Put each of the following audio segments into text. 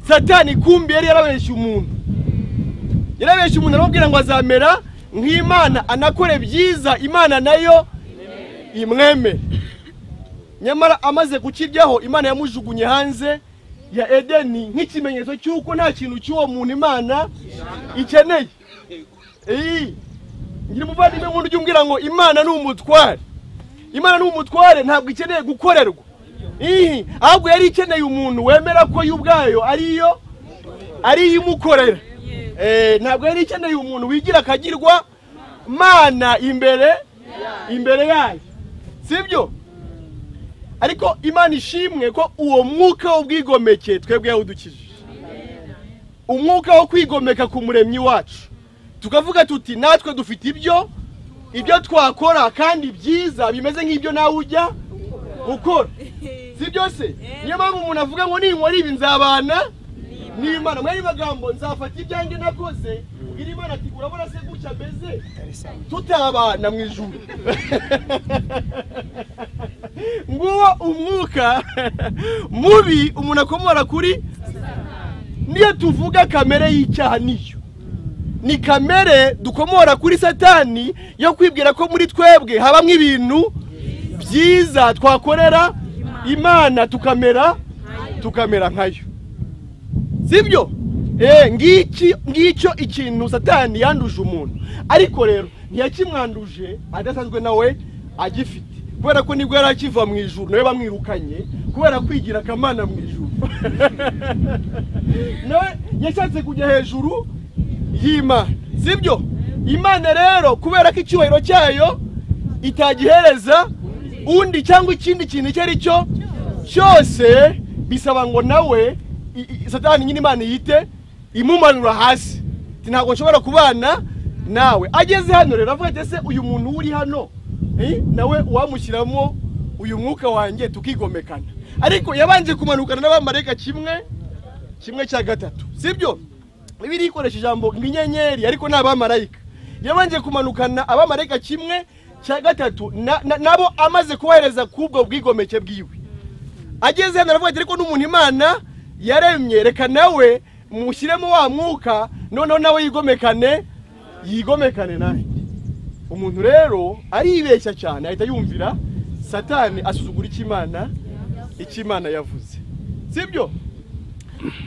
Satani kumbi yari yarabeshye umuntu. Yarabeshye umuntu aramubwira ngo azamera nk'Imana anakore byiza Imana nayo imwemere. Nyamara amaze kukiryaho Imana yamujugunye hanze ya Edeni nk'ikimenyetso cy'uko nta kintu cy'uwo muntu Imana ikeneye. Ngira umuvandimwe nk'undi ujya umbwira ngo Imana ni umutware. Imana ni umutware ntabwo ikeneye gukorerwa. Ahubwo yari ikeneye umuntu wemera ko yo ubwayo ariyo imukorera. Ntabwo yari ikeneye umuntu wigira akagirwa mana imbere yayo. Sibyo? Ariko Imana ishimwe ko uwo mwuka w'ubwigomeke twebwe yawudukijije. Umwuka wo kwigomeka ku muremyi wacu. Tukavuga tuti natwe dufite ibyo twakora kandi byiza bimeze nk'ibyo nawe ujya ukora. Sibyo se? Niyo mpamvu umuntu avuga ngo ninkora ibi nzabana n'Imana. Mwari magambo nzafata ibyanjye nakoze ubwira Imana ati urabona se gutya meze tutabana mu ijuru. Nguwo umwuka mubi umuntu akomora kuri. Niyo tuvuga kamere y'icyaha niyo ni kamere dukomora kuri Satani yo kwibwira ko muri twebwe habamwe ibintu byiza twakorera Imana tukamera nkayo. Sibyo? Ngicyo ikintu Satani yanduje umuntu. Ariko rero ntiyakimwanduje adasanzwe nawe agifite. Kubera ko nibwo yarakiva mu ijuru nawe bamwirukanye kubera kwigira akamana mu ijuru. Nawe yashatse kujya hejuru y'Imana. Sibyo? Imana rero kubera ko icyubahiro cyayo itagihereza undi cyangwa ikindi kintu icyo ari cyo cyose, bisaba ngo nawe Satani nyine Imana yite imumanura hasi. Ntabwo nshobora kubana nawe. Ageze hano rero avuga ati ese uyu muntu uri hano nawe wamushyiramo uyu mwuka wanjye tukigomekana. Ariko yabanje kumanukana n'abamarayika kimwe cya gatatu. Sibyo? Bibiliya ikoresha ijambo nk'inyenyeri ariko n'abamarayika. Yabanje kumanukana abamarayika kimwe cya gatatu nabo amaze kubahereza kubwo bwigomeke bwiwe. Ageze hano aravuga ati ariko n'umuntu Imana yaremye reka nawe mushyiremo wa mwuka noneho nawe yigomekane nawe. Umuntu rero aribeshya cyane ahita yumvira Satani asuzugura icyo Imana yavuze. Sibyo?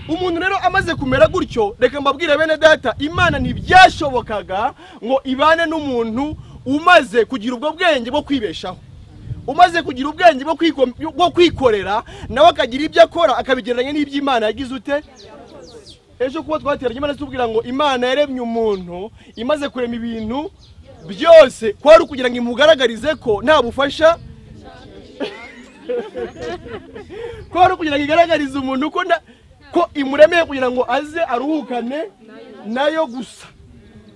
Umuntu rero amaze kumera gutyo, reka mbabwire bene data, Imana ntibyashobokaga ngo ibane n'umuntu umaze kugira ubwo bwenge bwo kwibeshaho, umaze kugira ubwenge bwo kwikorera, nawe akagira ibyo akora akabigereranya n'iby'Imana yagize ute. Ejo kuba twateranye Imana tubwira ngo Imana yaremye umuntu imaze kurema ibintu byose kwari kugira ngo imugaragarize ko nta bufasha, kwari kugira ngo igaragarize umuntu ko imuremeye kugira ngo aze aruhukane nayo gusa,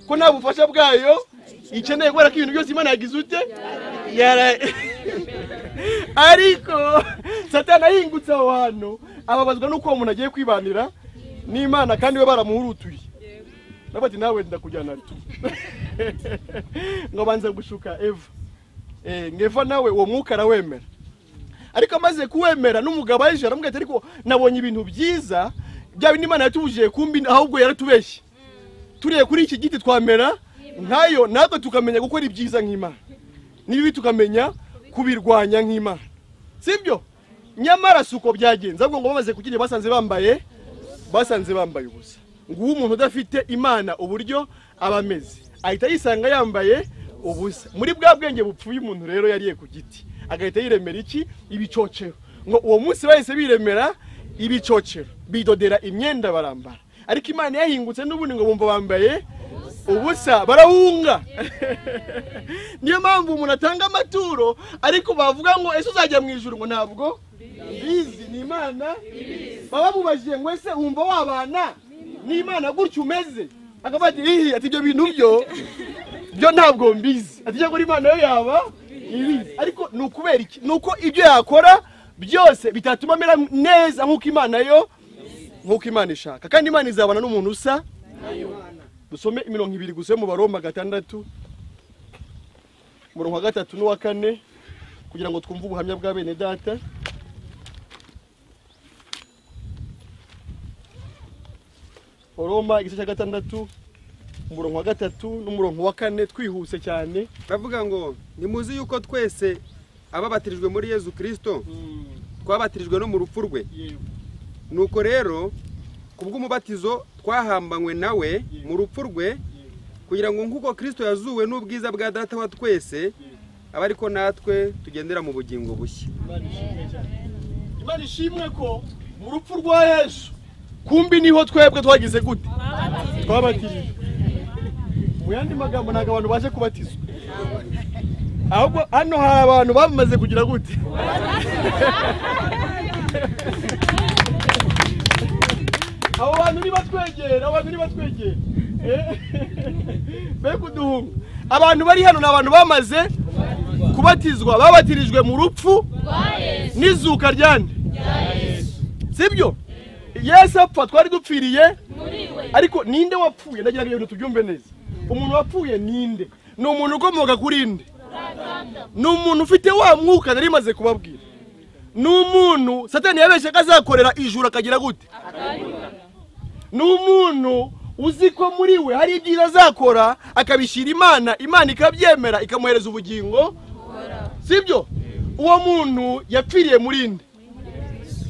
ko nta bufasha bwayo ikeneye kubera ko ibintu byose Imana yagize ute. Ariko Satani ahingutse aho hantu ababazwa n'uko uwo muntu agiye kwibanira n'Imana kandi we baramuhurutuye. Nabati nawe ndakujyana tu. Ngo banze gushuka Eva. Ngeva nawe uwo mwuka arawemera. Ariko amaze kuwemera n'umugabo aje aramubwira ati ariko nabonye ibintu byiza bya bindi Imana yatubujije kumbi ahubwo yaratubeshye. Turiye kuri iki giti twamera nkayo natwe tukamenya gukora ibyiza nk'Imana. Nibi tukamenya kubirwanya nk'Imana. Sibyo? Nyamara suko byagenze ahubwo ngo bamaze kukirya basanze bambaye ubusa. Nguwo umuntu udafite Imana uburyo aba ameze ahita yisanga yambaye ubusa. Muri bwa bwenge bupfuye umuntu rero yariye ku giti agahita yiremera iki ibicocero. Ngo uwo munsi bahise biremera ibicocero bidodera imyenda barambara. Ariko Imana yahingutse n'ubundi ngo bumva bambaye ubusa barahunga. Niyo mpamvu umuntu atanga amaturo ariko bavuga ngo ese uzajya mu ijuru ngo ntabwo mbizi ni Imana. Baba mubajije ngo ese wumva wabana n'Imana gutyo umeze, akavuga ati ihi ati ibyo bintu byo ntabwo mbizi, ati cyangwa Imana yo yaba ibizi. Ariko ni ukubera iki? Nuko ibyo yakora byose bitatuma amera neza nk'uko Imana yo nk'uko Imana ishaka. Kandi Imana izabana n'umuntu usa nayo. Dusome imirongo ibiri gusa mu Baroma 6 umurongo wa 3 n'uwa 4 kugira ngo twumve ubuhamya bwa bene data. Roma igice cya 6 umurongo wa 3 n'umurongo wa 4 twihuse cyane. Bavuga ngo nimuzi yuko twese ababatirijwe muri Yesu Kristo twabatirijwe no mu rupfu rwe. Nuko rero kubw'umubatizo twahambanywe nawe mu rupfu rwe, kugira ngo nkuko Kristo yazuwe n'ubwiza bwa Data wa twese, abariko natwe tugendera mu bugingo bushya. Imana ishimwe ko mu rupfu rwa Yesu kumbi niho twebwe twagize gute? Twabatirijwe. Mu yandi magambo ntago abantu baje kubatizwa, ahubwo hano hari abantu bamaze kugira gute? Abo bantu nibatwegera, abantu nibatwegera be kuduhunga. Abantu bari hano ni abantu bamaze kubatizwa, babatirijwe mu rupfu n'izuka ryande, sibyo? Yesu apfa twari dupfiriye, ariko ninde wapfuye? Ndagira ngo ibintu tubyumve neza. Umuntu wapfuye ninde? Ni umuntu ukomoka kuri nde? Ni umuntu ufite wa mwuka nari maze kubabwira. Ni umuntu Satani yabeshye ko azakorera ijuru akagira gute? Ni umuntu uzi ko muri we hari ibyiza azakora akabishyira Imana, Imana ikabyemera ikamuhereza ubugingo, sibyo? Uwo muntu yapfiriye muri nde?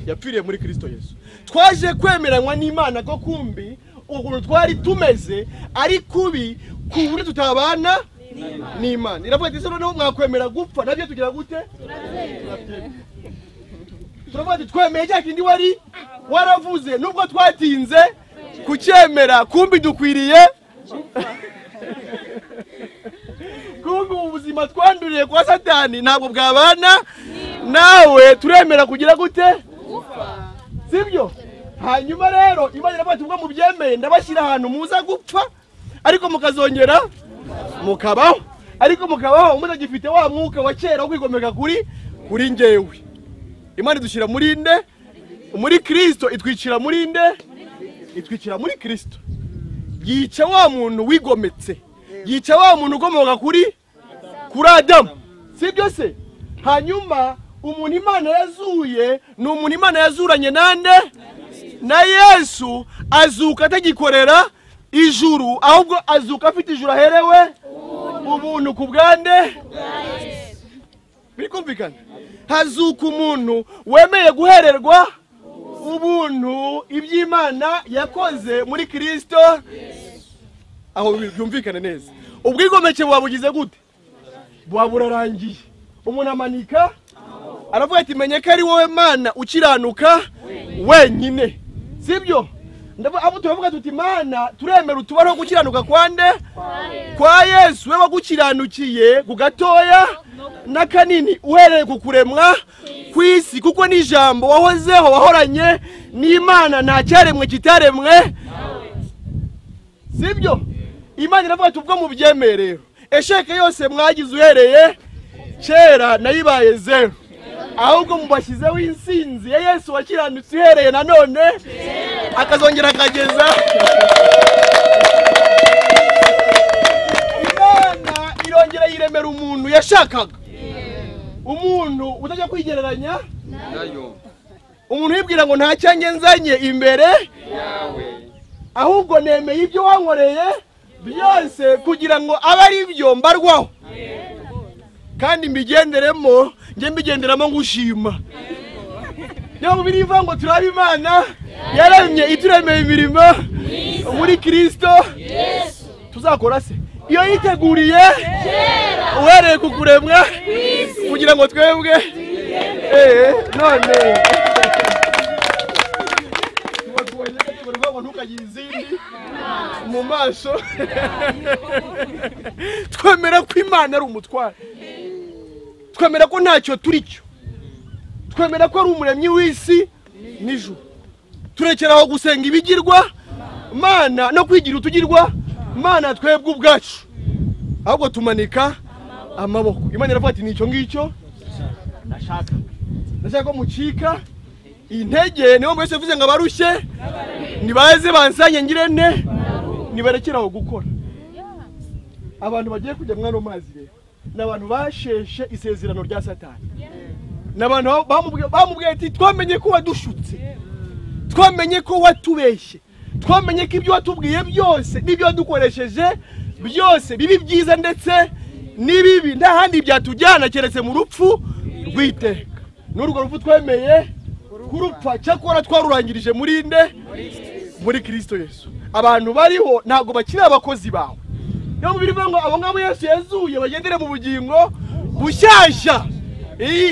Yapfiriye muri Kristo Yesu. Twaje kwemeranywa n'Imana ko kumbi ukuntu twari tumeze ari kubi ku buryo tutabana n'Imana. Iravuga ati noneho mwakwemera gupfa nabyo tugira gute? Turavuga ati twemeye cya kindi wari waravuze, nubwo twatinze kucyemera, kumbi dukwiriye kumbi ubuzima twanduriye kwa Satani ntabwo bwabana nawe, turemera kugira gute? Sibyo? Hanyuma rero Imana iravuga ati ubwo mubyemeye ndabashyira ahantu muza gupfa, ariko mukazongera mukabaho, ariko mukabaho mutagifite wa mwuka wa kera wo kwigomeka kuri njyewe. Imana idushyira muri nde? Muri Kristo. Itwicira muri nde? Itwicira muri Kristo. Yica wa muntu wigometse, yica wa muntu ukomoka kuri Adamu, sibyo se? Hanyuma umuntu Imana yazuye ni umuntu Imana yazuranye nande? Na Yesu. Azuka atagikorera ijuru, ahubwo azuka afite ijuru aherewe ubuntu ku bwande. Birikumvikana? Hazuka umuntu wemeye guhererwa ubuntu iby'Imana yakoze muri Kristo. Aho byumvikane neza. Ubwigomeke buba gute? Buba burarangiye. Umuntu amanika aravuga ati menye ko ari wowe Mana ukiranuka wenyine, sibyo? Abo turavuga tuti Mana turemera utubaraho gukiranuka kwande? Kwa Yesu. We wagukiranukiye ku gatoya n'akanini uhereye ku kuremwa kw'isi, kuko ni ijambo wahozeho wahoranye n'Imana, nta cyaremwe kitaremwe, sibyo? Imana iravuga ati ubwo mubyemeye rero, esheke yose mwagize uhereye kera nayibaye zero, ahubwo mubashyizeho insinzi ya Yesu wakiranutse uhereye nanone akazongera akageza. Imana irongera yiremera umuntu yashakaga, umuntu utajya kwigereranya nayo, umuntu wibwira ngo nta cyanjye nzanye imbere yawe, ahubwo nemeye ibyo wankoreye byose kugira ngo abe ari byo mbarwaho, kandi mbigenderemo, njye mbigenderamo ngushima. Niyo mubiri ivuga ngo turabe Imana yaremye ituremeye imirimo muri Kristo tuzakora se iyo yiteguriye uhereye ku kuremwa kugira ngo twebwe none izindi mu maso. Twemera ko Imana ari umutware, twemera ko ntacyo turi cyo, twemera ko ari umuremyi w'isi n'ijuru. Turekeraho gusenga ibigirwa Mana no kwigira utugirwa Mana twebwe ubwacu, ahubwo tumanika amaboko. Imana iravuga ati nicyo ngicyo ndashaka ko mucika intege. Niyo mwese yavuze ngo abarushye nibaze bansanye ngire nte, nibarekeraho gukora. Abantu bagiye kujya mwano mazi rero ni abantu basheshe isezerano rya Satani, ni abantu bamubwiye ati twamenye ko wadushutse, twamenye ko watubeshye, Twamenye ko ibyo watubwiye byose n'ibyo wadukoresheje byose bibi byiza ndetse n'ibibi, nta handi byatujyana keretse mu rupfu rw'iteka. N'urwo rupfu twemeye kurupfa, cyakora twarurangirije muri nde? Muri Kristo Yesu. Abantu bariho ntabwo bakiri abakozi bawe. Niyo mubiri bivuga ngo abo ngabo Yesu yazuye bagendere mu bugingo bushyashya.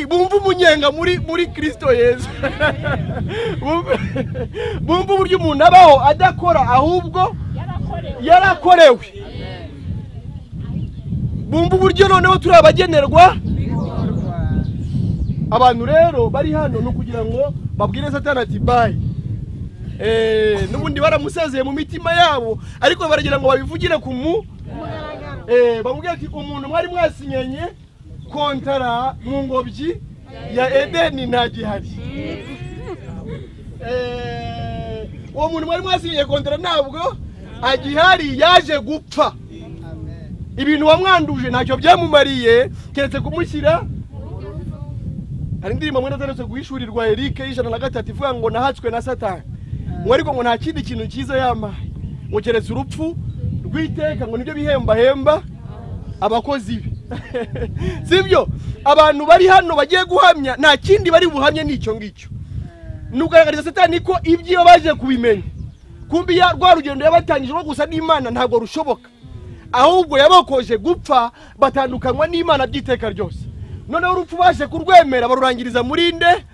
Bumva umunyenga muri Kristo Yesu. Bumva uburyo umuntu abaho adakora ahubwo yarakorewe. Bumva uburyo noneho turi abagenerwa. Abantu rero bari hano ni ukugira ngo babwire Satani ati bye. N'ubundi baramusezeye mu mitima yabo, ariko baragira ngo babivugire ku mu bamubwira ati umuntu mwari mwasinyenye kontara mu ngobyi ya Edeni ntagihari. Uwo muntu mwari mwasinyenye kontara ntabwo agihari, yaje gupfa. Ibintu wamwanduje ntacyo byamumariye keretse kumushyira. Hari indirimbo mwene ataretse guhishurirwa Eric 103 ivuga ngo nahatswe na Satani, ngo ariko ngo nta kindi kintu cyiza yamaye ngo keretse urupfu rw'iteka, ngo nibyo bihemba hemba abakozi be. Sibyo? Abantu bari hano bagiye guhamya nta kindi bari buhamye n'icyo ngicyo. Nugaragariza Satani ko ibyo baje kubimenya, kumbi ya rwa rugendo yabatangije rwo gusa n'Imana ntabwo rushoboka, ahubwo yabakoje gupfa batandukanywa n'Imana by'iteka ryose. Noneho urupfu baje kurwemera barurangiriza muri nde?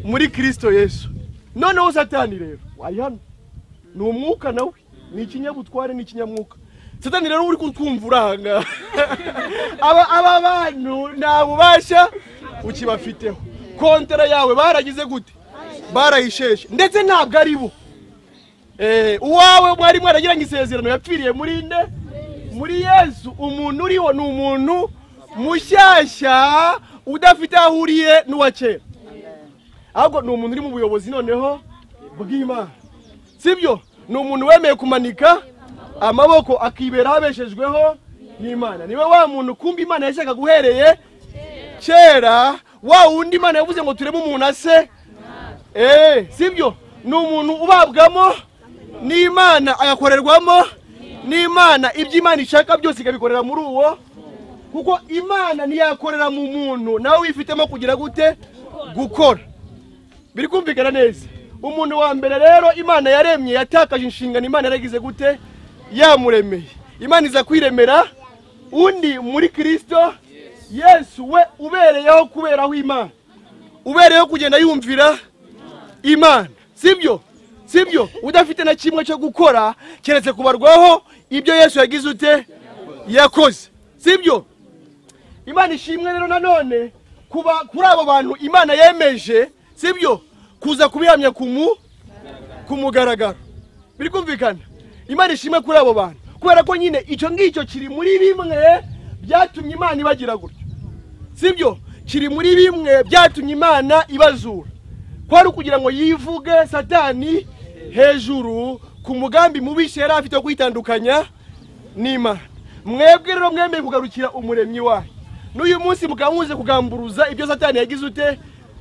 Muri Kristo Yesu. Noneho Satani rero ari hano, ni umwuka nawe, ni ikinyabutware, ni ikinyamwuka. Satani rero uri kutwumva uranga aba bantu nta bubasha ukibafiteho. Kontara yawe baragize gute? Barayisheshe. Ndetse ntabwo ari bo. Uwawe mwari mwaragiranye isezerano yapfiriye muri nde? Muri Yesu. Umuntu uriho ni umuntu mushyashya udafite aho ahuriye n'uwa kera, ahubwo ni umuntu uri mu buyobozi noneho bw'Imana. Sibyo? Ni umuntu wemeye kumanika amaboko akibera abeshejweho n'Imana. Niwe wa muntu kumbi Imana yashaka guhereye kera, wa wundi Imana yavuze ngo tureme umuntu ase. Sibyo? Ni umuntu ubabwamo n'Imana, agakorerwamo n'Imana, ibyo Imana ishaka byose ikabikorera muri uwo, kuko Imana ntiyakorera mu muntu nawe wifitemo kugira gute? Gukora. Biri kumvikana neza? Umuntu wa mbere rero Imana yaremye yatakaje inshingano Imana yaragize gute? Yamuremeye. Imana iza kwiremera undi muri Kristo Yesu, we ubereyeho kuberaho Imana, ubereyeho kugenda yumvira Imana. Sibyo? Sibyo? Udafite na kimwe cyo gukora keretse kubarwaho ibyo Yesu yagize ute? Yakoze. Sibyo? Imana ishimwe rero nanone kuba kuri abo bantu Imana yemeje, sibyo, kuza kubihamya ku mugaragaro. Biri kumvikana? Imana ishimwe kuri abo bantu kubera ko nyine icyo ngicyo kiri muri bimwe byatumye Imana ibagira gutyo. Sibyo? Kiri muri bimwe byatumye Imana ibazura, kwari kugira ngo yivuge Satani hejuru ku mugambi mubishe yari afite kwitandukanya n'Imana. Mwebwe rero mwemeye kugarukira umuremyi wayo, n'uyu munsi mukaba muze kugamburuza ibyo Satani yagize ute?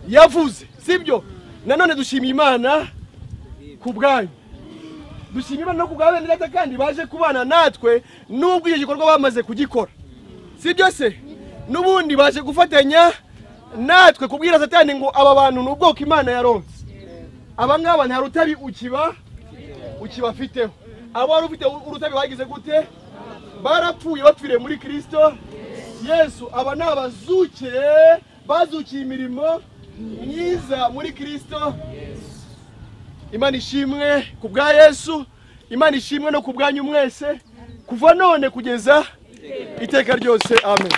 Yavuze. Sibyo? Nanone dushimiye Imana ku bwanyu, dushimiye Imana no ku bwa bene data kandi baje kubana natwe nubwo icyo gikorwa bamaze kugikora. Sibyo se? N'ubundi baje gufatanya natwe kubwira Satani ngo aba bantu ni ubwoko Imana yaronse, aba ngaba nta rutabi ukibafiteho. Abo wari ufite urutabi bagize gute? Barapfuye, bapfiriye muri Kristo Yesu. Aba ni abazuke bazukiye imirimo myiza muri Kristo. Imana ishimwe ku bwa Yesu, Imana ishimwe no ku bwanyu mwese, kuva none kugeza iteka ryose. Amen.